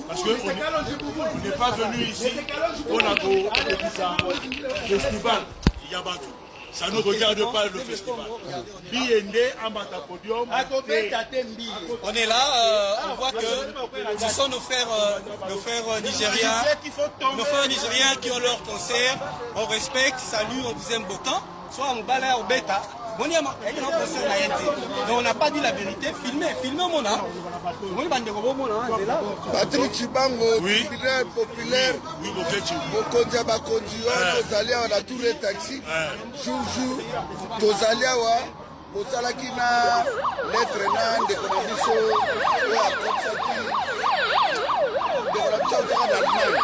Parce que on n'est pas venu ici pour la festival ya bato. Ça ne regarde pas le festival. Biende amata podium. On est là, on voit que ce sont nos frères nigériens, nos frères nigériens qui ont leur concert. On respecte, salut, on vous aime beaucoup. Soit mobala obeta. Concert na ye te. Donc on n'a pas dit la vérité. Filmez, filmez mona. Moni bandeko bomona nzela. Patrick Chibango, Oui. populaire, populaire. Oui, Bokechi. Mokonzi ya bakonzi oyo, tozali awa na Tour Taxi jour jour. Tozali awa, bosalaki na lettre na ndeko na biso oyo akotisaki, ndeko na biso autaka na Allemagne.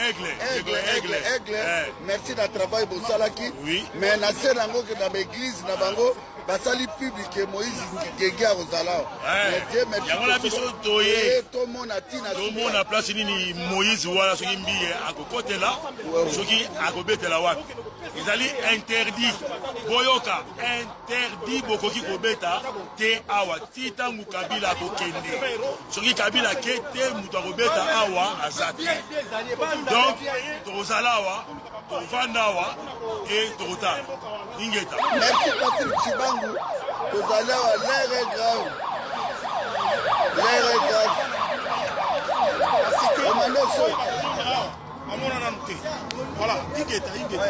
Aigle, Aigle, Aigle, Aigle. Merci na travail bosalaki. Mais na se nango ke na baéglise na bango basali public, Moïse Gege akozala awa. Mais Dieu merci, Yango na biso toye. Tomona ntina. Tomona place nini Moïse wana, soki Mbiye akokotela, soki akobetela wapi. Ezali interdit, boyoka, interdit. Bokoki kobeta te awa ti ntango Kabila akokende. Soki Kabila ake te, moto akobeta awa aza te. Donc tokozala awa, tokovanda awa e tokotala. Ingeta. Merci Patrick Chibangu. Tozali awa, l'heure est grave, l'heure est grave. Komando so. Amona nanu te. Voilà, ingeta, ingeta.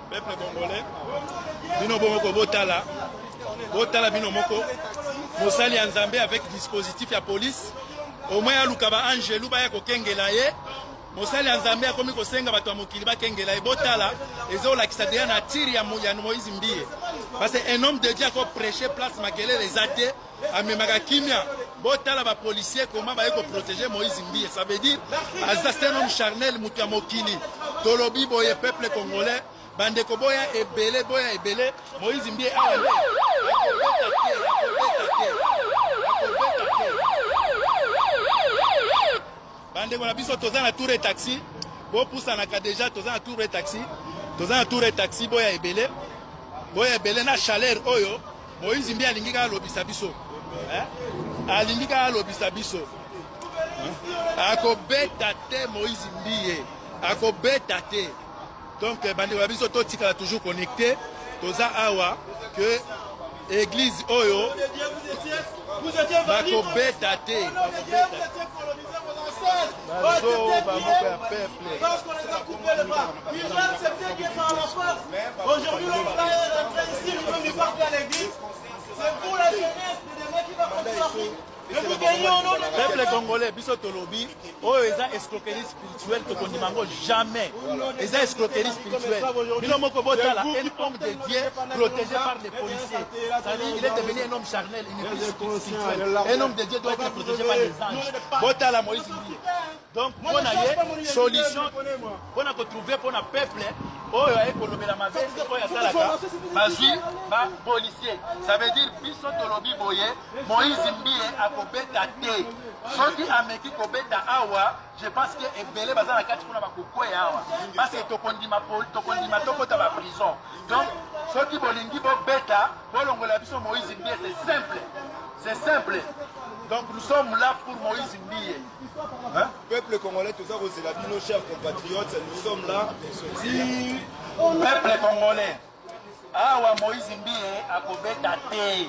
Peuple congolais, bino bomoko botala, botala bino moko, mosali ya Nzambe avec dispositif ya police. Au moins aluka baangelu baya kokengela ye. Mosali ya Nzambe akomi kosenga bato ya mokili bakengela ye. Botala, ezolakisa deya nature ya Moïse Mbiye, parce que un homme de Dieu akoprêche place makelele eza te, amemaka kimia. Botala bapolicier comment baye koprotéger Moïse Mbiye. Ça veut dire aza, c'est un homme charnel, moto ya mokili. Tolobi boye, peuple congolais, bandeko, boya ebele, boya ebele. Moïse Mbiye awa nde akobeta te, akobeta te, akobeta te. Bandeko na biso, toza na Tour Taxi, bopusanaka deja. Toza na Tour Taxi, toza na Tour Taxi. Boya ebele, boya ebele. Na chaleur oyo, Moïse Mbiye alingi kaka alobisa biso, eh? Alingi kaka alobisa biso. Akobeta te, Moïse Mbiye akobeta te. Donc bandeko na biso, totikala toujours connecté. Toza awa que église oyo bakobeta te. Bazoba moko ya peuple. Parce qu'on les a coupé le bras. Ils ont accepté Dieu par la force. Aujourd'hui, l'homme là est rentré ici, il veut nous porter à l'église. C'est vous la jeunesse de demain qui va construire l'Afrique. Et vous gagnez au nom de Peuple congolais, biso tolobi, oyo eza escroquerie spirituelle, tokondima yango jamais. Eza escroquerie spirituelle. Bino moko botala, un homme de Dieu protégé par les policiers, c'est-à-dire il est devenu un homme charnel, il n'est plus spirituel. Un homme de Dieu doit être protégé par les anges. Botala Moïse Mbiye. Donc mpo na ye solution, mpona kotrouver mpona peuple oyo aye kolobela mabe oyo asalaka, bazwi bapolicier. Ça veut dire biso tolobi boye, Moïse Mbiye akobeta te. Soki ameki kobeta awa, je pense que ebele baza na kati kuna bakokweya awa, parce que tokondima, tokondima tokota baprison. Donc soki bolingi bobeta, bolongola biso Moïse Mbiye. C'est simple, c'est simple. Donc nous sommes là pour Moïse Mbiye, hein? Peuple congolais, toza kozela bino, chers compatriotes, nous sommes là si Peuple congolais, awa Moïse Mbiye akobeta te,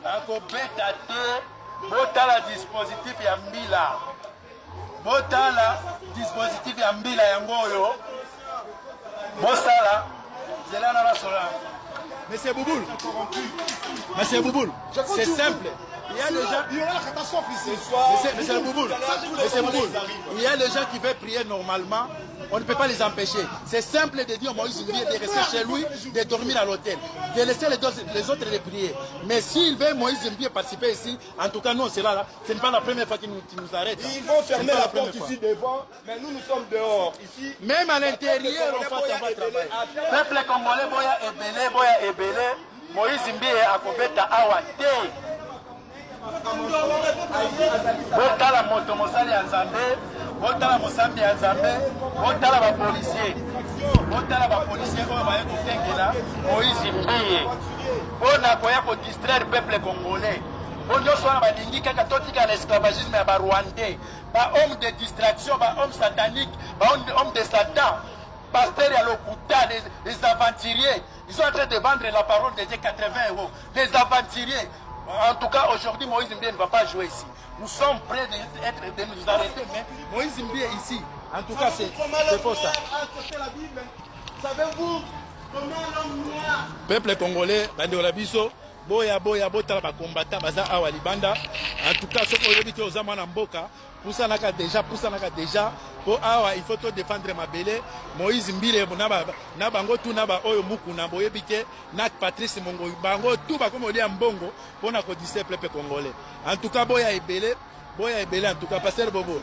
akobeta te. Botala dispositif ya mbila, botala dispositif ya mbila yango oyo. Bosala nzela na basola. Monsieur Bouboul, Monsieur Bouboul, c'est simple. Il y a des gens. Il y aura la catastrophe ici. Monsieur, monsieur Bouboul, Monsieur Bouboul, il y a des gens qui veulent prier normalement. On ne peut pas les empêcher. C'est simple de dire Moïse Mbiye de rester chez lui, de dormir à l'hôtel, de laisser les autres de prier. Mais s'il veut Moïse Mbiye participer ici, en tout cas, nous, on sera là. Ce n'est pas la première fois qu'il nous arrête. Ils vont Ce fermer n'est pas la première porte fois. ici devant, mais nous, nous sommes dehors. Ici, Même à l'intérieur, on fait on va travailler. Peuple congolais, boya ebele, boya ebele. Moïse Mbiye akobeta awa te. Botala moto, mosali ya Nzambe, botala mosambi ya Nzambe, botala bapolicier, botala bapolicier oyo baye kokengela Moïse Mbiye. mpo na koya kodistraire peuple congolais. Mpo nyonso wana balingi kaka totika na esclavagisme ya ba rwandais, ba hommes de distraction, ba hommes sataniques, ba hommes de Satan, pasteur ya lokuta, les aventuriers. Ils sont en train de vendre la parole de Dieu 80 euros. Les aventuriers. En tout cas, aujourd'hui, Moïse Mbiye ne va pas jouer ici. Nous sommes prêts de, être, de nous arrêter, mais Moïse Mbiye ici, en tout cas, c'est faux ça. Savez-vous comment l'homme noir Peuple congolais, bandeko na biso, boya boya botala ba combattant baza awa libanda. En tout cas, soki oyebi te oza mwana mboka, pusanaka déjà, pusanaka déjà po awa il faut to défendre mabele. Moïse Mbile na ba na bango tu na ba oyo mukuna boyebi te na Patrice Mongo bango tu bakomi olia mbongo pona ko distraire peuple congolais. En tout cas boya ebele, boya ebele en tout cas pasteur Bobo.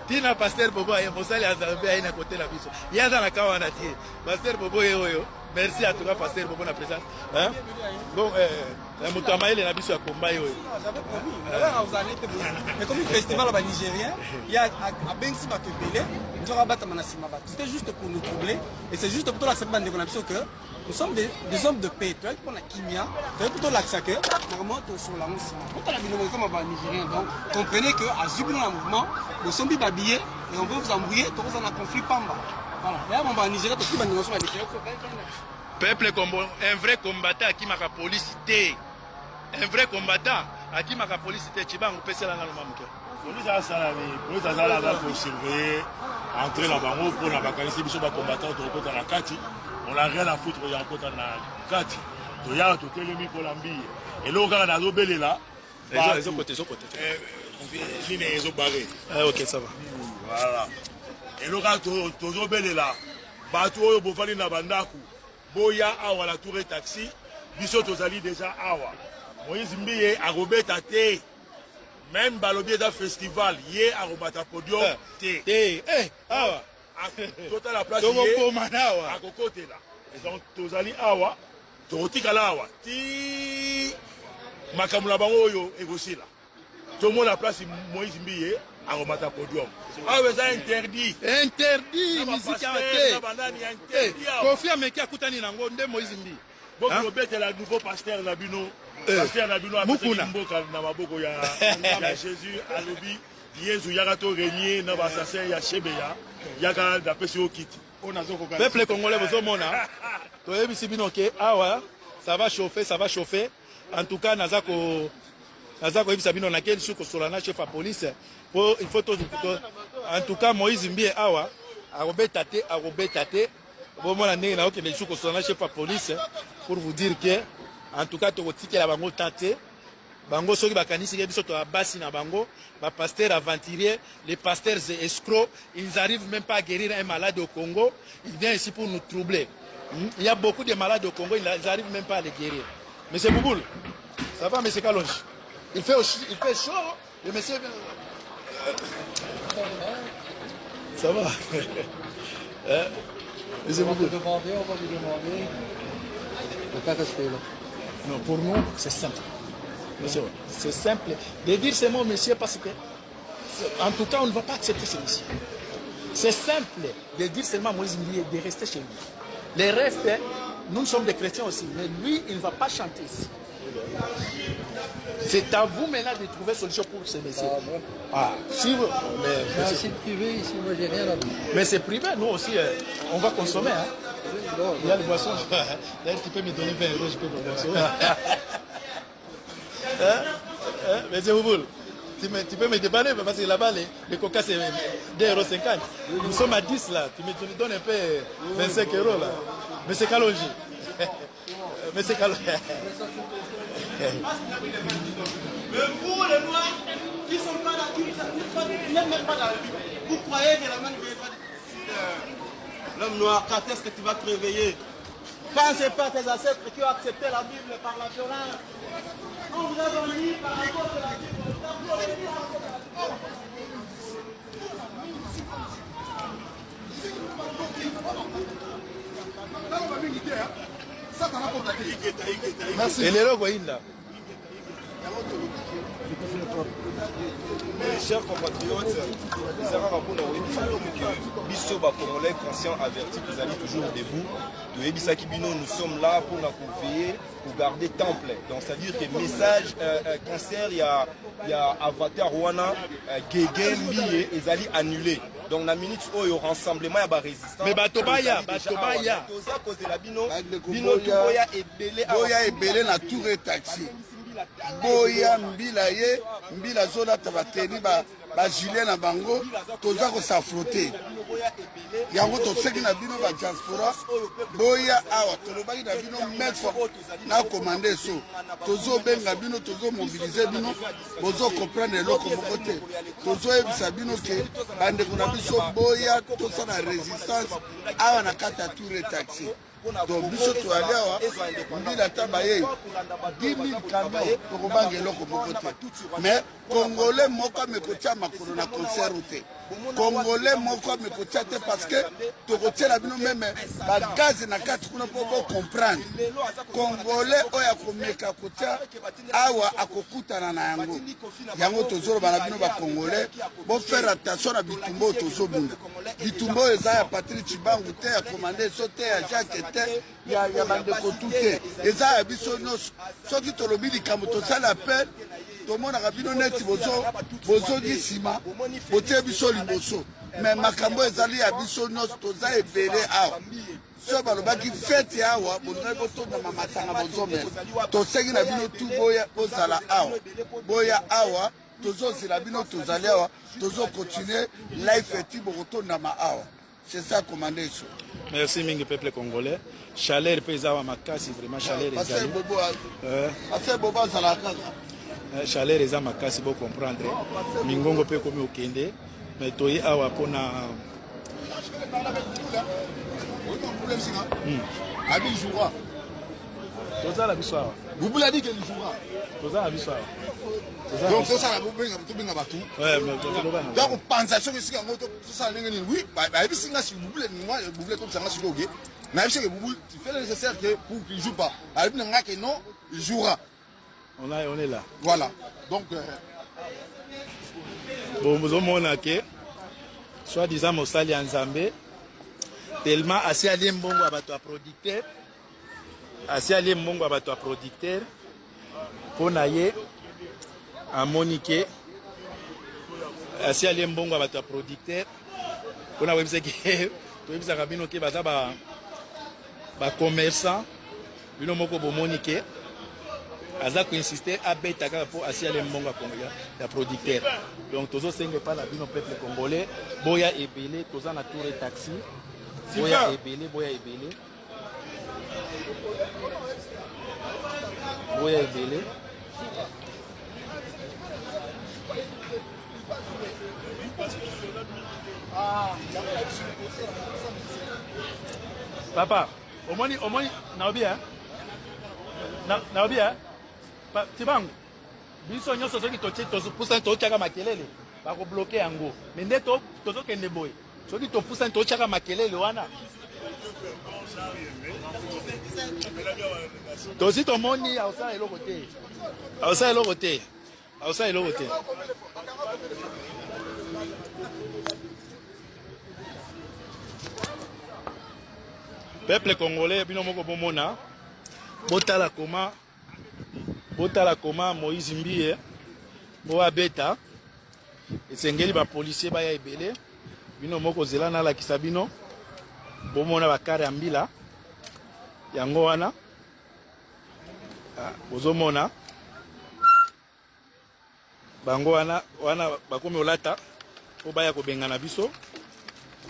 Tina pasteur Bobo aye mosali ya Nzambe aye na kote na biso. Ye aza na kawa na te. Pasteur Bobo ye oyo. Merci en tout cas pasteur Bobo na présence. Hein? Bon euh moto ya mayele na biso ya komba ye oyo. Mais comme festival ya banigérien ye abengisi bato ebele nzoka abatama na nsima bato, c'était juste pour nous troubler et c'est juste pour tolakisa mpe bandeko na biso que nous sommes des hommes de paix. Toyaki mpona kimia, toyaki tolakisa que makambo tosola yango nsima botala bino kama banigérien. Donc comprenez que azwi bino na mouvement, bosombi babillet et on veut vous embrouiller, tokozala na conflit pamba. Voilà, ya mambo ya Nigeria, toki bandeko nyonso ba Nigeria. Peuple Combo, un vrai combattant akimaka police te. Un vrai combattant akimaka police te. Chibangu pesela nanu mwa moke. Police asala nini? Police azala aza kosurveiller entrée na bango mpona bakanisi biso bacombattant tokokota na kati. On a rien à foutre ya kokota na kati. Toyaka totelemi mpola mbiye. Eloko kaka nazobelela Ezokote, ezokote. Nini ezobare. Ah, ok, ça va. Voilà. Eloko kaka tozobelela bato oyo bovandi na bandako, boya awa na tour taxi. Biso tozali déjà awa. Moïse Mbiye akobeta te. Même balobi eza festival, ye akobata podium te. Te, eh, awa. Totala place ye Tokoboma na awa. akokotela. Donc tozali awa, tokotikala awa ti makambo na bango oyo ekosila. Tomona place Moïse Mbiye akomata podium. Awa eza interdit. Interdit musique awa te. Na banani, interdit awa. Kofi ameki akutani nango nde Moïse Mbiye. Bokobetela nouveau pasteur na bino. Pasteur na bino apesaki Mukuna. mboka na maboko ya Jésus, alobi Yezu yaka to régner na ba assassin ya Shebeya, yaka napesi yo kiti. Peuple congolais, bozomona, toyebisi bino ke awa ça va chauffer, ça va chauffer. En tout cas naza ko naza koyebisa bino nakei lisusu kosola na chef ya police po il faut to, en tout cas Moïse Mbiye awa akobeta te, akobeta te. Bomona ndenge naokende lisusu kosola na chef ya police pour vous dire que en tout cas tokotikela bango temps te. Bango soki bakanisi ke biso toya basi na bango, ba pasteurs aventuriers, les pasteurs escrocs, ils n'arrivent même pas à guérir un malade au Congo, ils viennent ici pour nous troubler. Il y a beaucoup de malades au Congo, ils n'arrivent même pas à les guérir. Monsieur Bouboul, ça va, monsieur Kalonji? Il fait aussi, il fait chaud, le monsieur. Ça va? Hein? Monsieur On va Bouboul. te demander, on va lui demander de pas rester là. Non, pour nous, c'est simple. Monsieur, c'est simple de dire ces mots, monsieur, parce que, en tout cas, on ne va pas accepter ce monsieur. C'est simple de dire seulement à Moïse Mbiye de rester chez lui. Les restes, nous sommes des chrétiens aussi, mais lui, il ne va pas chanter ici. C'est à vous maintenant de trouver solution pour ce monsieur. Ah bon? Ah, si vous, mais, C'est un monsieur, site privé ici, moi j'ai rien à dire. Mais c'est privé, nous aussi, on va consommer. Hein. Non, Il y a les boissons. D'ailleurs, tu peux me donner 20 euros, je peux me consommer. Hein? Hein? Monsieur Bouboul, tu peux me dépanner parce que là-bas, les coca, c'est 2,50 euros. Nous sommes à 10 là. Tu me donnes un peu 25 euros là. Monsieur Kalonji. Monsieur Kalonji. Mais vous, les Noirs, qui ne sont pas là, qui ne sont même pas dans la Bible, vous croyez que la main viendra de l'homme noir, quand est-ce que tu vas te réveiller? Pensez pas à tes ancêtres qui ont accepté la Bible par la violence. On vous a donné par rapport de la Bible. On vous a donné par rapport de la Bible. Merci. Elelo koyinda. Chers compatriotes, eza kaka mpona koyebisa bino ke biso bacongolais conscient averti tozali toujours debout. Toyebisaki bino, nous sommes là mpona koveiller, kogarder temple. Donc c'est à dire que message concert ya avatar wana Gege Mbiye ezali annulé. Donc na minute oyo, rassemblement ya barésistant. Mais bato baya, bato baya. Toza kozela bino. Bandeko, bino boya. Toboya ebele awa. Boya ebele na tour et taxi. Boya, mbila ye, mbila azolata bateni, bagilet na bango, toza kosafrote yango. Toseki na bino badiaspora, boya awa. Tolobaki na bino maître na commande so, tozobenga bino, tozomobilize bino, bozocomprendre eloko moko te. Tozoyebisa bino ke bandeko na biso, boya tosala résistance awa na kati ya tour et taxi. Donc biso toyali awa, mbila ata baye 10 000 camion, tokobanga eloko moko te. Mais Congolais moko amekotia makolo na concert te, Congolais moko amekotia te, parce que tokotiela bino même bagaz na kati kuna mpo bocomprendre. Congolais oyo akomeka kotia awa akokutana na yango. Yango tozoloba na bino bacongolais, bofaire attention na bitumba oyo tozobunda. Bitumba oyo eza ya Patrik Cibangu te, ya commande so te, ya Jacques te, ya bandeko tu te, eza ya biso nyonso. Soki tolobi likambo, tosala appel, tomonaka bino neti bozongi nsima, botie biso liboso. Mais makambo ezali ya biso nyonso, toza ebele awa. So balobaki fête awa, bolingaki botondama masanga, bozomela. Tosengi na bino tu, boya, bozala awa, boya awa, tozozela bino. Tozali awa, tozocontinue live eti bokotondama awa. C'est ça, commande so. Merci mingi, peuple congolais. Chaleur mpe eza awa makasi, vraiment chaleur Pasteur ezali. Bobo, Pasteur Bobo azalaka kaka. Chaleur eza makasi, bocomprendre mingongo mpe ekomi okende. Mais toye awa mpona Abi jouera. Tozala biso awa. Bouboula a dit qu'il jouera. Tozala biso awa. Donc tosala, tobenga bato. Ouais, mais toloba na Donc panza soki esika yango, tosala ndenge nini? Oui, bayebisi nga si Bouboula, Bouboula tobisa nga sikoyo ke nayebisi ke Bouboule, tu fais le nécessaire que pour qu'il joue pas. Ayebi na nga ke non, il jouera. On est là. Voilà, donc Bon, bozomona ke soit disant mosali ya Nzambe, tellement asi alie mbongo ya bato ya producteur, asi alie mbongo ya bato ya producteur, mpo na ye amoni ke asi alie mbongo ya bato ya producteur. Mpona koyebisaki, toyebisaka bino ke baza bacommerçant. Bino moko bomoni ke aza koinsiste abeta kaka mpo asi alie mbongo ya producteur. Donc tozosenga epai na bino, peuple congolais, boya ebele. Toza na tour et taxi, boya ebele, boya ebele, boya ebele. Papa, omoni, omoni, naobi naobi tibangu biso nyonso. Soki totie, topusani, totiaka makelele, bakobloquer yango. Mais nde tozokende boye, soki topusani, totiaka makelele wana, tosi tomoni aosala eloko te, aosala eloko te, aosala eloko te. Peuple congolais, bino moko bomona, botala koma, botala koma Moïse Mbiye bo abeta. Esengeli bapolicier baya ebele. Bino moko zela, nalakisa bino, bomona bakare ya mbila yango wana. Ah, bozomona bango wana, wana bakomi olata mpo baya kobengana biso.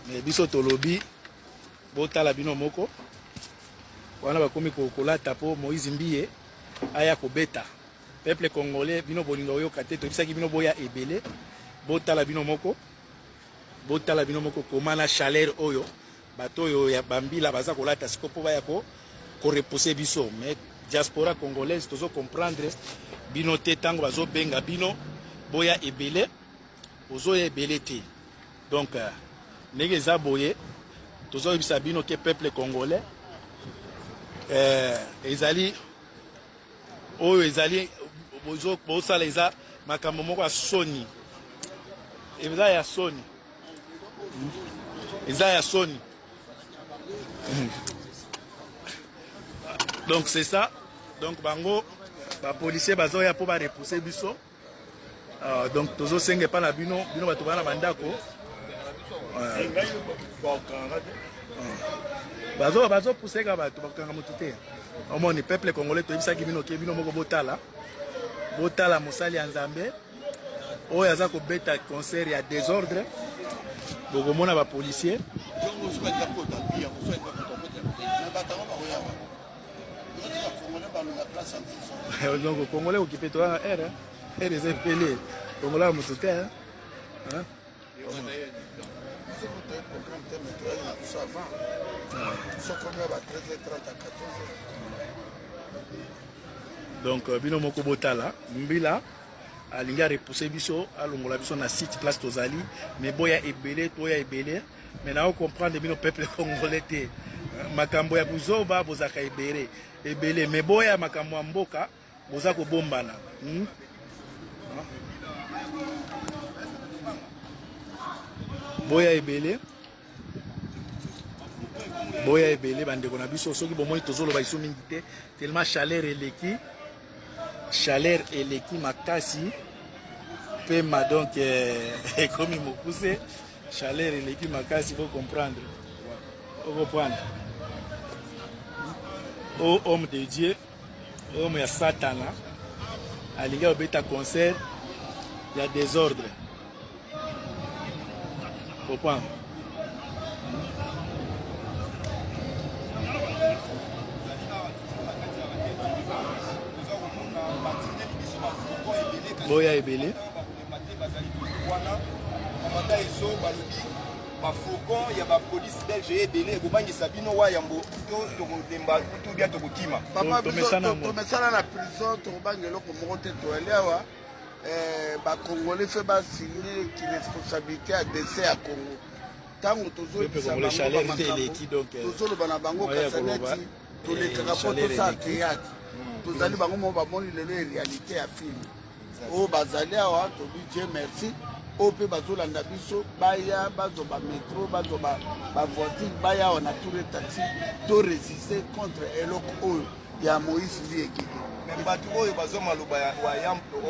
Mais biso tolobi, botala bino moko wana, bakomi kolata mpo Moïse Mbiye aya kobeta. Peuple congolais, bino bolinga oyoka te. Toyebisaki bino, boya ebele. Botala bino moko, botala bino moko koma na chaleur oyo bato oyo ya bambila baza kolata siko mpo baya korepousser biso. Mais diaspora congolaise, tozo comprendre bino te. Ntango bazobenga bino boya ebele, bozoya ebele te. Donc ndenge eza boye, tozoyebisa bino ke peuple congolais, ezali oyo ezali bosala eza. Makambo moko ya soni. Eza ya soni. Eza ya soni. Donc c'est ça. Donc bango ba policiers bazoya po ba repousser biso. Uh, donc tozosenga epai na bino bino bato bana bandako uh, bazo bazopuseka bato bakokanga motu te omoni peuple congolais toyebisaki bino ke bino moko botala botala mosali ya nzambe oyo aza kobeta concert ya desordre bokomona bapolicier donc congolais okipe toyaka r r eza ebele congolais ya moto te donc euh, bino moko botala mbila alingi arepouse biso alongola biso na site place tozali mais boya ebele toya ebele mais nao comprendre bino peuple congolais te makambo ya buzoba bozalaka ebele ebele mais boya makambo ya mboka boza kobombana hmm? boya ebele boya ebele bandeko na biso soki bomoni tozoloba liso mingi te tellement chaleur eleki chaleur eleki makasi pema donc eh, ekomi mokuse Chaleur eleki makasi bo comprendre. O comprendre. O homme de Dieu, homme ya Satana, alingi obeta concert ya désordre. Comprendre. boya ebele Komanda Esso balobi ba fourgon ya ba police belge ebele ekobangisa bino wa yambo to tokolemba to bia tokokima. Papa biso tomesana na prison tokobanga eloko moko te toyali awa eh, ba congolais fe basigne ki responsabilité ya décès ya Congo ntango tozoyebisa bango bamakambo euh, tozoloba na bango kasa neti tolekaka mpo tosala théâtre tozali bango moko bamoni lelo e réalité ya film oyo bazali awa tobi Dieu merci oyo mpe bazolanda biso baya bazwa bametro bazwa bavoiture baya awa na tour taxi to résister contre eloko oyo ya Moïse Mbiye Gege. Mais bato oyo bazwa maloba ya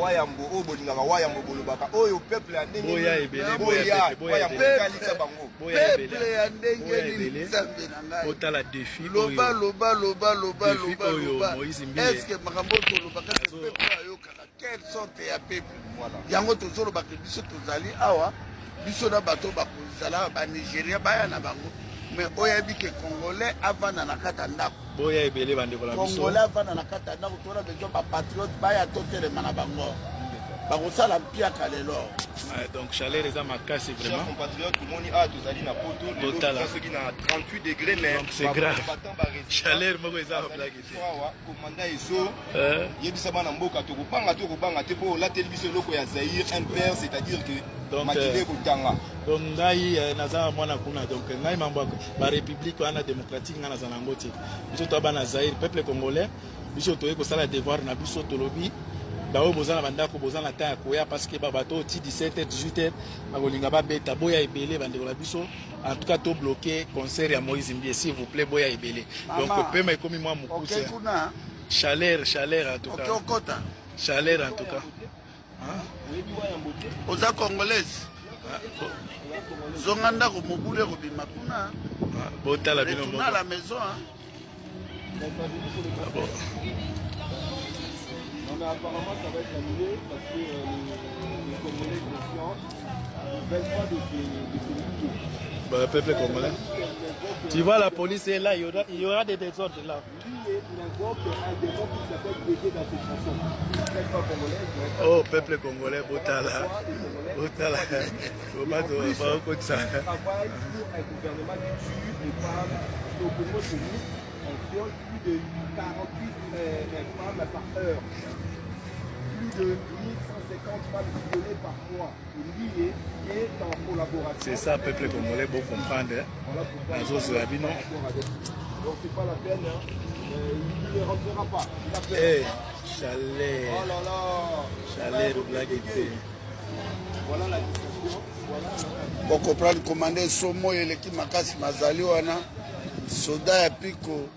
wayambo oyo bolingaka wayambo bolobaka oyo peuple ya ndenge boya ebele boya wayambo ekalisa bango peuple ya ndenge nini nzambe na ngai otala défi loba loba loba loba loba loba est ce que makambo oyo tolobaka peuple ayokaka quelle sorte ya peuple yango tozolobaka biso tozali awa biso na bato bakozala banigéria baya na bango mais oyebi ke congolais avanda na kati ya ndako boya ebele bandeko na biso congolais avanda na kati ya ndako tona besoin bapatriote baya totelema na bango bakosala mpiaka lelo. Donc chaleur eza makasi vraiment. Chers compatriotes, tomoni awa tozali na poto lelo toza soki na 38 degré mais donc c'est grave. Chaleur moko eza blague te. Awa komanda ezo yebisa bana mboka tokobanga tokobanga te mpo olateli biso eloko ya Zaïre MPR c'est-à-dire que makila ekotanga. Donc ngai naza mwana kuna donc ngai mambo ba république wana démocratique ngai naza nango te. Biso to bana Zaïre peuple congolais biso toye kosala devoir na biso tolobi baoyo boza na bandako boza na temps ya koya parce que bato oyo ti 17 h 18 h bakolinga babeta boya ebele bandeko na biso en tout cas to bloquer concert ya Moïse Mbiye s'il vous plaît boya ebele donc pema ekomi mwa mokuse chaleur chaleur en tout cas chaleur en tout cas oza congolaise zonga ndako mobulu ekobima kuna botala bino moko la maison hein. Ah bon. Non mais apparemment ça va être annulé parce que euh, les, les Congolais conscients ne veulent pas de ces, de ces bah, peuple congolais. Tu vois, la police est là, il y aura, il y aura des désordres là. Lui, il invoque un démon qui s'appelle Dédé dans ses chansons. Oh, peuple congolais, Botala. Botala. Botala. Travaille pour un gouvernement qui tue les femmes. Au Congo, chez nous, on viole plus de 48 euh, femmes par heure. Plus de 1150 femmes violées par mois. Et lui est en collaboration. C'est ça, peuple congolais, bon comprendre. Voilà pourquoi. Nazo bino. Donc c'est pas la peine. Hein. Euh, il ne rentrera pas. Il a peur. Hey. Chaleur. Chaleur blague te. Bocomprendre commande somo eleki makasi mazali wana soda ya piko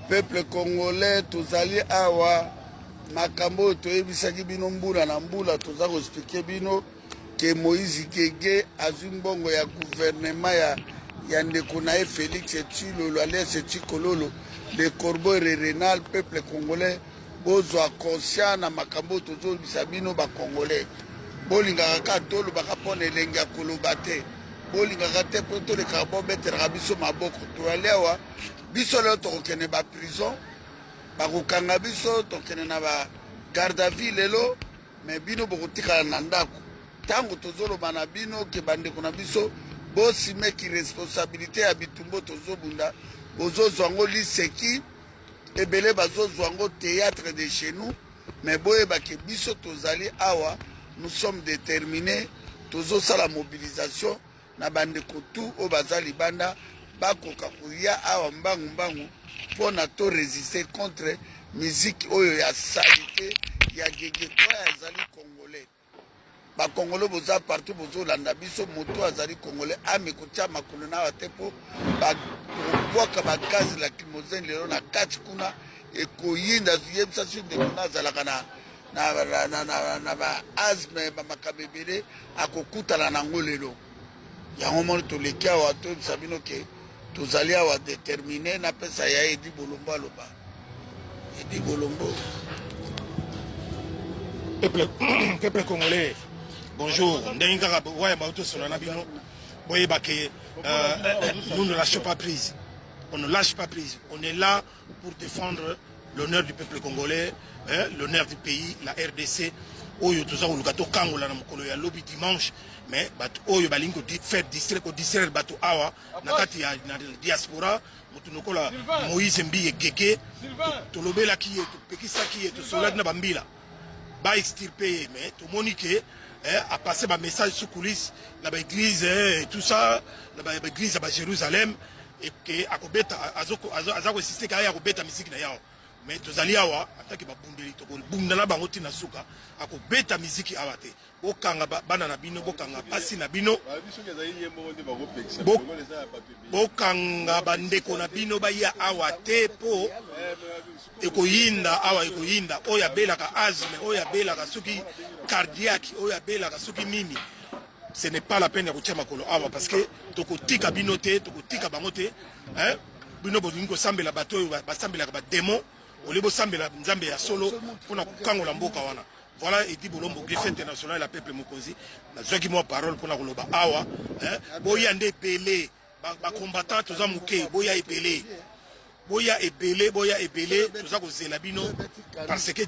peuple congolais tozali awa makambo oyo toyebisaki bino mbula na mbula toza koexplike bino ke Moïse Gege azwi mbongo ya gouvernement ya, ya ndeko na ye Félix Tshilolo alias Tshikololo le corbeau renal. Peuple congolais, bozwa conscient na makambo oyo tozolobisa bino. Bacongolais, bolingaka kaka tolobaka mpo na elengi ya koloba te, bolingaka te mpo tolekaka, bobetelaka biso maboko. Toyali awa, biso lelo tokokende baprison, bakokanga biso, tokende na ba garde à vue lelo, mais bino bokotikala na ndako. Ntango tozoloba na bino ke bandeko na biso bosimeki responsabilité ya bitumba tozobunda, bozozwa yango liseki, ebele bazozwa yango théâtre de chez nous. Mais boyeba ke biso tozali awa, nous sommes déterminés, tozosala mobilisation na bandeko tu oyo baza libanda bakoka koya awa mbangu mbangu mpo na to résister contre musique oyo ya saleté ya Gege oyo azali congolais. Bakongolo boza partout, bozolanda biso, moto azali congolais ame kotia makolo na awa te, mpo bakobwaka bagaz lacrymogène lelo na kati kuna, ekoyinda. Yebisa so ndeko na azalaka na ba asthme, bamakambo ebele akokutana nango lelo. Yango moni toleki awa toyebisa bino ke tozali awa déterminé. Napesa ya Edi Bolombo aloba. Edi Bolombo. Peuple, peuple congolais, bonjour. Ndenge kaka waya bautosola na bino, boyeba ke nous ne lâchons pas prise, on ne lâche pas prise, on est là pour défendre l'honneur du peuple congolais, hein, l'honneur du pays, la RDC, oyo toza koluka tokangola na mokolo ya lobi dimanche. Mais bato oyo balingi faire distraire, kodistraire bato awa na kati ya na diaspora, moto lokola Moïse Mbiye Gege, tolobelaki ye, topekisaki ye, tosololaki na bambila baextirpe ye, mais tomoni ke apasse bamessage sous coulisse na baéglise et tout ça, na baéglise ya baJérusalem, ke akobeta, aza koinsiste ke aya akobeta misiki na yawa. Mais tozali awa en tant que babundeli, tokobunda na bango ntina suka. Akobeta miziki awa te. Bokanga bana na bino, bokanga basi na bino, bokanga bandeko na bino, baya awa te, mpo ekoyinda awa, ekoyinda. Oyo abelaka asthme, oyo abelaka soki cardiaque, oyo abelaka soki nini, ce n'est pas la peine ya kotia makolo awa, parce que tokotika bino te, tokotika bango te, hein? Bino bolingi kosambela bato oyo basambelaka badémon olie, bosambela Nzambe ya solo mpona kokangola mboka wana. Voilà, Edi Bolombo, greffe international ya peuple mokonzi, nazwaki mwa parole mpona koloba awa. Boya nde ebele, bacombattant toza moke, boya ebele, boya ebele, boya ebele, toza kozela bino parce que